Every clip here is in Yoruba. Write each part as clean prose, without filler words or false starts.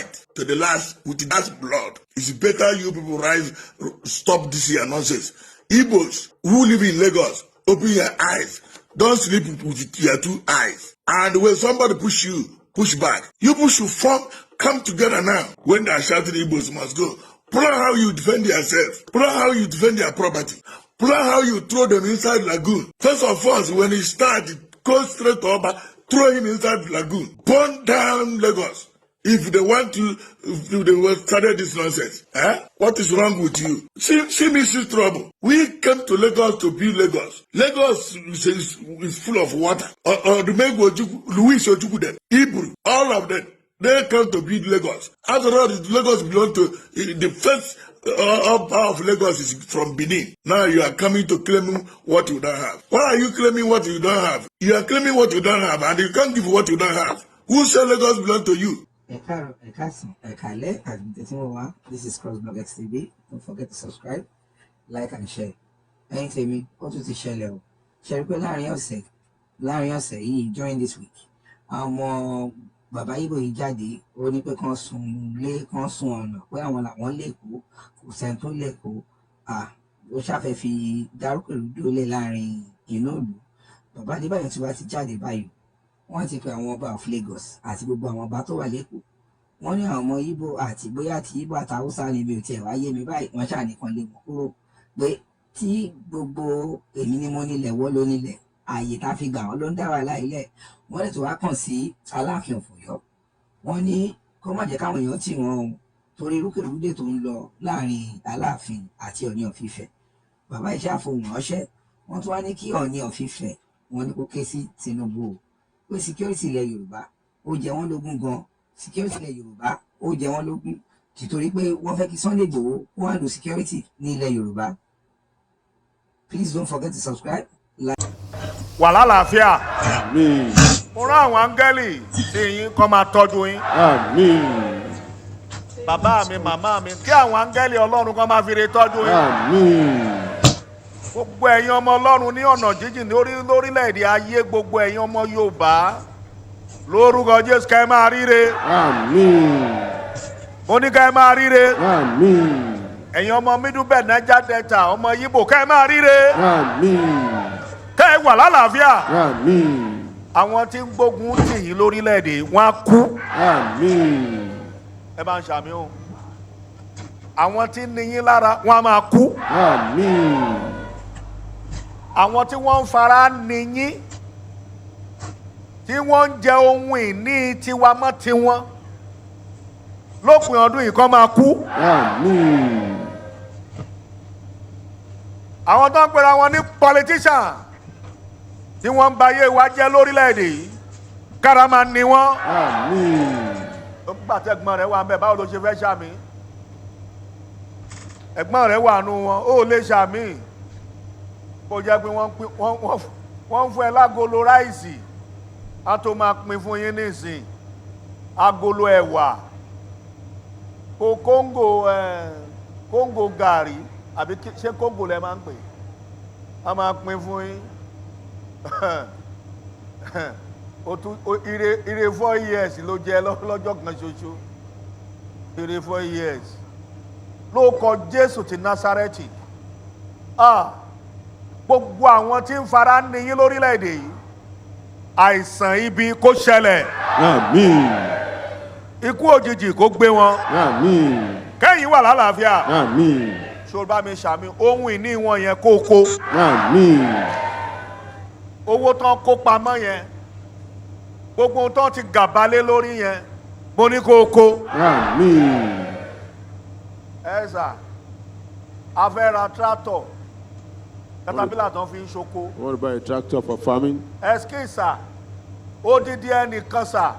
fight to the last with the last blood. It's better you people rise, stop this here nonsense. Igbos who live in Lagos, open your eyes. Don't sleep with your two eyes. And when somebody push you, push back. You people should form, come together now. When they are shouting Igbos must go, plan how you defend yourself. Plan how you defend your property. Plan how you throw them inside lagoon. First of all, when he start, go straight to Oba, throw him inside lagoon. Burn down Lagos. If they want to, if they were started this nonsense, eh? What is wrong with you? See, see me see trouble. We came to Lagos to build Lagos. Lagos is full of water. Odumegwu Ojukwu, Louis Ojukwu them, Ibru, all of them. They came to build Lagos. After all, Lagos belonged to the first of Lagos is from Benin. Now you are coming to claim what you don't have. Why are you claiming what you don't have? You are claiming what you don't have, and you can't give what you don't have. Who said Lagos belong to you? Ẹ káàárọ̀, ẹ káàsán, ẹ káalẹ́ àti tí wọ́n wá. This is Crossblog XTV. Don't forget to subscribe, like and share. Ẹ̀yin tèmi, ó tún ti ṣẹlẹ̀ o. Ṣe rí pé láàrin ọ̀sẹ̀ yìí, during this week, àwọn ọmọ bàbá Ìgbò yìí jáde, ó ní pé kán sun ilé, kán sun ọ̀nà, pé àwọn làwọn lẹ́kọ̀ọ́, kò sẹ́ni tó lẹ́kọ̀ọ́. À ó ṣàfẹ́ fi dárúkèrúdò lẹ̀ láàrin inú ìlú. Bàbá Adébáyọ̀ tí wàá ti jáde báyìí, wọ́n ti pe àwọn ọba of Lagos àti gbogbo àwọn ọba tó wà lẹ́kọ̀ọ́. Wọ́n ní àwọn ọmọ Ìgbò àti bóyá ti Ìgbò àti Haúsá ni, mi ò tiẹ̀ wá yé mi báyìí. Wọ́n ṣáà nìkan lè mọ̀ kúrò pé tí gbogbo èmi ni mo nílẹ̀, wọ́ ló nílẹ̀, ààyè tá a fi gbà wọ́n ló ń dá wàhálà ilẹ̀. Wọ́n lè tó wá kàn sí Aláàfin of Ọ̀yọ́. Wọ́n ní kó má jẹ́ káwọn èèyàn tì wọ́n o, torí rúkèrúdè tó ń lọ láàrin Aláàfin àti Ọọ̀ni of Ifẹ̀. Bàbá iṣẹ́ àfohùn ránṣẹ́. Wọ́n tún wá ní kí Ọọ̀ni of Ifẹ̀, wọ́n ní kó ké sí Tinubu o, pé security ilẹ̀ Yorùbá, ó jẹ wọ́n lógún gan. Security ilẹ̀ Yorùbá, ó jẹ wọ́n lógún, tìtorí pé wọ́n fẹ́ kí Sunday Igboho kó wá lo security ní ilẹ̀ Yorùbá. Please don't forget to subscribe, like. Wà lálàáfíà. Àmín. Mo rán àwọn áńgẹ́lì sí yín kó máa tọ́jú yín. Àmín. Bàbá mi, màmá mi, kí àwọn áńgẹ́lì Ọlọ́run kó máa fi re tọ́jú yín. Àmín. Gbogbo ẹ̀yin ọmọ Ọlọ́run ní ọ̀nà jíjìn lórí lórílẹ̀‐èdè ayé, gbogbo ẹ̀yin ọmọ Yorùbá, lórúkọ Jésù, kẹ́ ẹ máa ríre. Àmín. Mo ní kẹ́ ẹ máa ríre. Àmín. Ẹ̀yin ọmọ Middle Belt, Niger Delta, ọmọ Yíbò, kẹ́ ẹ máa ríre. Àmín. Kẹ́ ẹ wà lálàáfíà. Àmín. Àwọn tí ń gbógun tì yín lórílẹ̀‐èdè, wọn á kú. Àmín. Ẹ bá ń ṣàmì o. Àwọn tí ń ní yín lára, wọn á máa kú. Àmín. Àwọn tí wọ́n ń fara ní yín, tí wọ́n ń jẹ ohun ìní tiwa mọ́ tiwọn, lópin ọdún yìí, kọ́ máa kú. Àmín. Àwọn tó ń pera wọn ní politician tí wọ́n ń ba ayé wa jẹ́ lórílẹ̀‐èdè yìí, kára máa ní wọ́n. Àmín. Nígbà tí ẹ̀gbọ́n rẹ̀ wà ń bẹ̀, báwo ló ṣe fẹ́ ṣàmì? Ẹ̀gbọ́n rẹ̀ wà nù wọn, ó lè ṣàmì. Kó jẹ́ pé wọ́n ń fún ẹ lágolo rice, á tó máa pín fún yín nísìn, agolo ẹ̀wà, kó kóńgò ẹ̀, kóńgò gàrí, àbí ṣé kóńgò lẹ máa ń pè? Á máa pín fún yín. O tún ire 4 years ló jẹ lọ́jọ́ kan ṣoṣo, ire 4 years. Lórúkọ Jésù ti Násárẹ́tì, ah, gbogbo àwọn tí ń fara ní yín lórílẹ̀‐èdè yìí, àìsàn ibi kó ṣẹlẹ̀. Àmín. Ikú òjijì kó gbé wọn. Àmín. Kẹ́yìn wà lálàáfíà. Àmín. Ṣó bá mi ṣàmì? Ohun ìní wọn yẹn, kó kó. Àmín. Owó tán kó pamọ́ yẹn, gbogbo ohun tán ti gàba lé lórí yẹn, mo ní kó kó. Àmín. Ẹ sà, a fẹ́ ra tractor, caterpillar tán fi ń ṣoko. I want to buy a tractor for farming. Ẹskí sà, odidi ẹnìkan sà,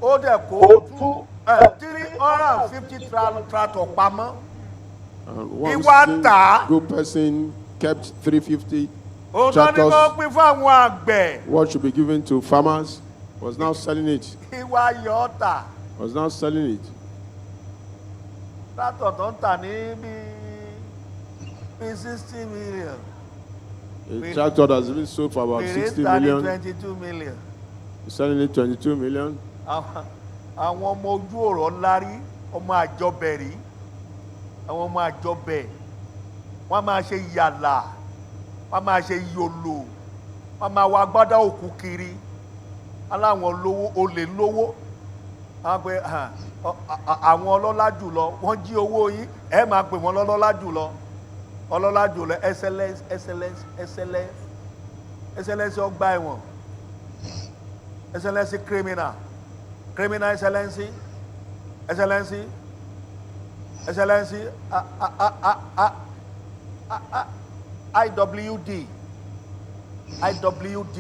ó dẹ̀ kó two 350 tractor pamọ́. And one Ìwà ń tà á. single person kept 350 Òun tó ní tractors. kó pín fún àwọn àgbẹ̀. What should be given to farmers was now selling it. Ìwà yọ̀ ọ́ tà. Was now selling it. Tractor tó ń tà ní bíi 60 million. A tractor that's been sold for about Fèrè 60 ń tà ní million. 22 million. Selling it 22 million. Àwọn Àwọn ọmọ ojú ọ̀rọ̀ ńlárí, ọmọ àjọbẹ̀ rí, àwọn ọmọ àjọbẹ̀, wọ́n máa ṣe yàlà, wọ́n máa ṣe yòlò, wọ́n máa wọ agbádá òkú kiri. Aláwọn lówó, olè lówó. Wọ́n pe àwọn ọlọ́lá jùlọ, wọ́n jí owó yín, ẹ máa pè wọ́n lọ́lọ́lá jùlọ, ọlọ́lá jùlọ, excellence, excellence, excellence, excellence ọgbà ẹ̀wọ̀n, excellence criminal, criminal excellency, excellency, excellency, a a a a a a a IWD, IWD.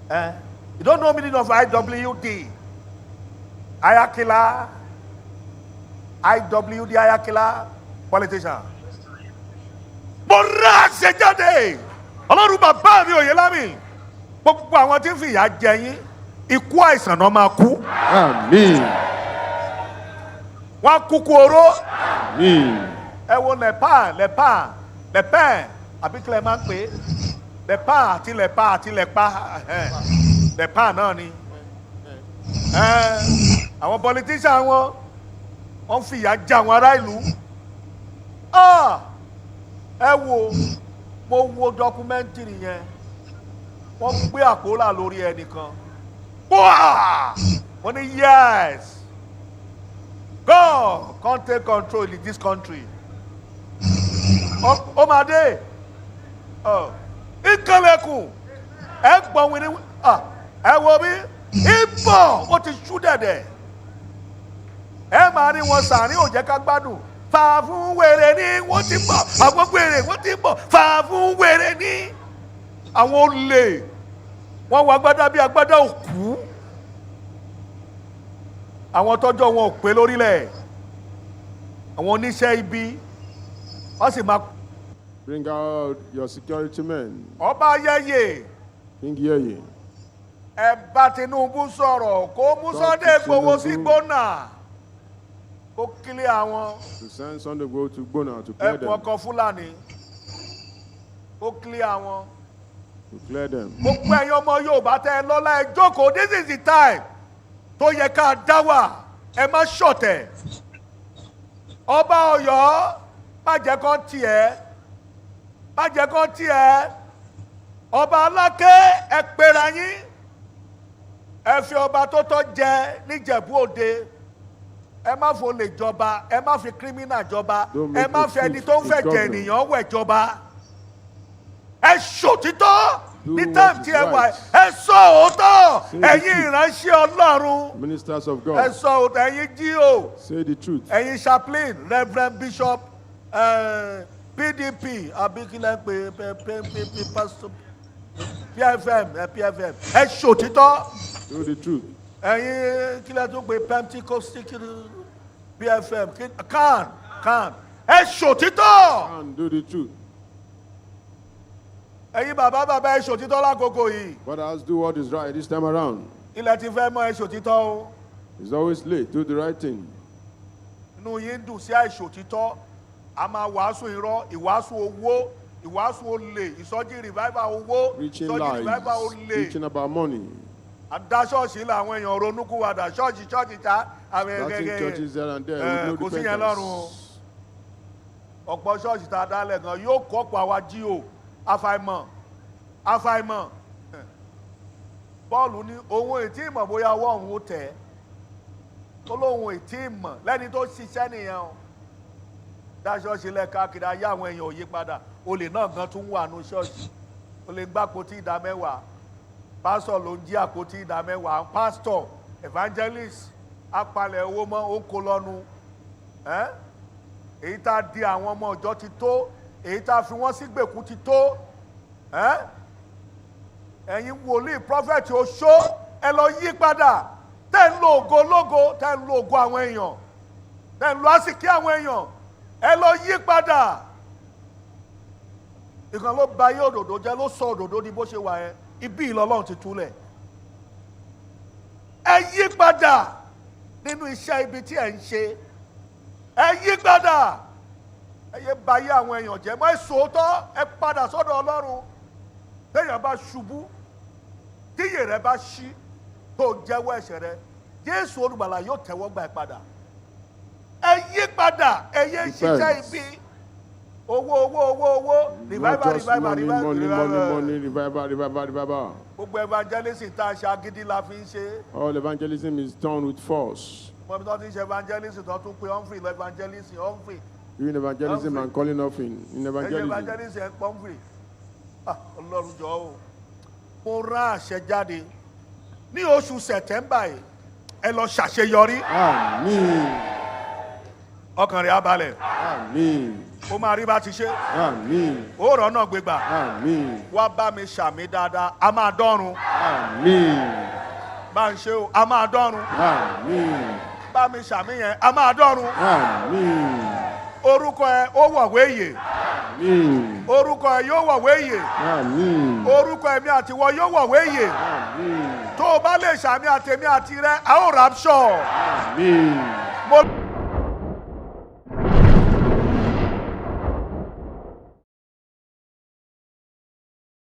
Eh? You don't know meaning of IWD. Ayakila, IWD Ayakila, politician. Mo rà àṣẹ jáde. Ọlọ́run bàbá mi òye lámì. Gbogbo àwọn tí ń fìyà jẹ yín, ikú àìsàn náà máa kú. Amen. Wọ́n á kúkú oró. Amen. Ẹ wo Lẹ́pà, Lẹ́pà, Lẹ́pẹ́, àbí kílẹ̀ máa ń pè é? Lẹ́pà àti Lẹ́pà àti Lẹ́pà, ẹ̀hẹ́n. Lẹ́pà náà ni. Àwọn politician wọn, wọ́n fìyà jẹ àwọn ará ìlú. Ah! Ẹ wo, mo wo documentary yẹn, wọ́n gbé àpólà lórí ẹnìkan. Wáá! Wọ́n ní yes, God come take control in this country. Ó máa dé. Ìkànlẹ̀kùn ẹ gbọ́n wíní. Ẹ wo bí ìbọ̀ ó ti ṣú dẹ̀dẹ̀, ẹ máa rí wọn sàárín, ò jẹ́ ká gbádùn. Fà fún wèrè ní wọ́n ti bọ̀, àwọn wèrè wọ́n ti bọ̀, fà fún wèrè ní àwọn olè, wọ́n wọ agbádá bí agbádá òkú, àwọn tọ́jọ́ wọn ò pé lórílẹ̀, àwọn oníṣẹ́ ibi, wọ́n sì máa. Bring out your security men. Ọba Ayẹyẹ. King Yeye. Ẹ bá Tinubu sọ̀rọ̀ kó mú Talk to Sunday Igboho sí Tinubu. gbóná, kó kílé àwọn To send Sunday Igboho to Gbona to clear ẹkùn them. ọkọ̀ Fúlàní, kó kílé àwọn. To clear them. Gbogbo ẹ̀yin ọmọ Yorùbá tẹ́ ẹ lọ́lá, ẹ jókòó. This is the time tó yẹ ká dá wà. Ẹ má ṣọ̀tẹ̀. Ọba Ọ̀yọ́, má jẹ́ kán tiẹ̀, má jẹ́ kán tiẹ̀. Ọba Aláké, ẹ pera yín, ẹ fi ọba tó tọ́ jẹ níjẹ̀bú Òde. Ẹ má fò lè jọba, ẹ má fi criminal jọba. Don't Ẹ make má a fi ẹni thief tó ń a fẹ́ jẹ governor. ènìyàn wẹ̀ jọba. Ẹ ṣòtítọ́ Do ní what time is tí ẹ wà. right. Ẹ sọ òótọ́. Say the Ẹ̀yin truth. ìránṣẹ́ Ọlọ́run, Ministers of ẹ God, sọ òótọ́. Ẹ̀yin G.O., say the truth. ẹ̀yin chaplain, reverend, bishop, PDP, àbí kí lẹ́ ń pè p p p p pastor, PFM, PFM, ẹ ṣòtítọ́. Do the truth. Ẹ̀yin kí lẹ́ tún pè, Pentecostal PFM, CAN, CAN, ẹ ṣòtítọ́. And do the truth. Ẹ̀yin bàbá bàbá, ẹ ṣòtítọ́ lákòókò yìí. Brothers, do what is right this time around. Ilẹ̀ ti fẹ́ mọ́, ẹ ṣòtítọ́ o. It's always late. Do the right thing. Inú yín ń dùn sí àìṣòtítọ́. A máa wàásù irọ́, ìwàásù owó, ìwàásù olè, ìsọjí revival owó, Preaching ìsọjí revival lies. olè. Preaching about money. Àdá ṣọ́ọ̀ṣì làwọn èèyàn ronúkúwàdà, ṣọ́ọ̀ṣì, ṣọ́ọ̀ṣì ta àwọn Starting churches there and there with no Kò sí yẹn lọ́rùn o. repentance. Ọ̀pọ̀ ṣọ́ọ̀ṣì tá a dálẹ̀ gan yóò kọ́ ọ̀pọ̀ àwa jí o. Àfàìmọ̀, àfàìmọ̀, Pọ́ọ̀lù ní òun ètí ìmọ̀ bóyá ọwọ́ òun ó tẹ̀ ẹ́, ó lóun ètí ìmọ̀ lẹ́ni tó ṣiṣẹ́ nìyẹn o. Dá ṣọ́ọ̀ṣì lẹ̀ káàkiri ayé, àwọn èèyàn ò yí padà. Olè náà gan tún wà nù ṣọ́ọ̀ṣì. Olè ń gbá àpótí 10,000. Pásítọ̀ ló ń jí àpótí 10,000. Pásítọ̀, evangelist, apalẹ̀ owó mọ́, ó ń kó lọ́nu. Ẹ́ èyí tá a di àwọn ọmọ ọ̀jọ́ ti tó, èyí tá a fi wọ́n sí gbèkú ti tó. Ẹ́ ẹ̀yin wòlíì, prophet oṣó, ẹ lọ yí padà. Tẹ́ ń lo ògo ológo, tẹ́ ń lo ògo àwọn èèyàn, tẹ́ ń lo àsìkí àwọn èèyàn, ẹ lọ yí padà. Ìkan ló ba ayé òdòdó jẹ́, ló sọ òdòdó di bó ṣe wà yẹn. Ibi ìlọlọ́run ti túlẹ̀. Ẹ yí padà nínú iṣẹ́ ibi tí ẹ ń ṣe. Ẹ yí padà. Ẹ yé ba ayé àwọn èèyàn jẹ́ mọ́. Ẹ sòótọ́, ẹ padà sọ́dọ̀ Ọlọ́run. Téèyàn bá ṣubú, tíyè rẹ bá ṣí, tó jẹ́wọ́ ẹ̀ṣẹ̀ rẹ. Jésù Olùgbàlà yóò tẹ́wọ́ gbà ẹ́ padà. Ẹ yí padà, ẹ yé ṣiṣẹ́ Repent. ibi. Owó, owó, owó, owó, Not revival, just revival, money, revival, money, money, revival. money, revival, revival, revival. Gbogbo evangelism tá a ṣe, agídí la fi ń ṣe. All evangelism is done with force. Mo bí tó ti ń ṣe evangelism, tó tún pé Humphrey lọ evangelism, Humphrey. Doing evangelism Humphrey. And calling off in Ẹ ṣe evangelism. evangelism, ẹ ń pọ́n Humphrey. Ah, Ọlọ́run, jọ̀ọ́ o. Mo rán àṣẹ jáde ní oṣù September yìí, ẹ lọ ṣàṣeyọrí. Amen. Ọkàn rẹ̀ á balẹ̀. Amen. Ó máa rí bá ti ṣe. Amen. Ó rọ̀ náà gbégbà. Amen. Wá bá mi ṣàmì dáadáa, a máa dọ́run. Amen. Bá ń ṣe o, a máa dọ́run. Amen. Bá mi ṣàmì yẹn, a máa dọ́run. Amen. Orúkọ ẹ ó wọ̀wé yè. Amen. Orúkọ ẹ yóò wọ̀wé yè. Amen. Orúkọ ẹ̀mí àtiwọ yóò wọ̀wé yè. Amen. Tó o bá lè ṣàmì, àtẹ̀mí àti rẹ a ó rapture. Amen. Mo.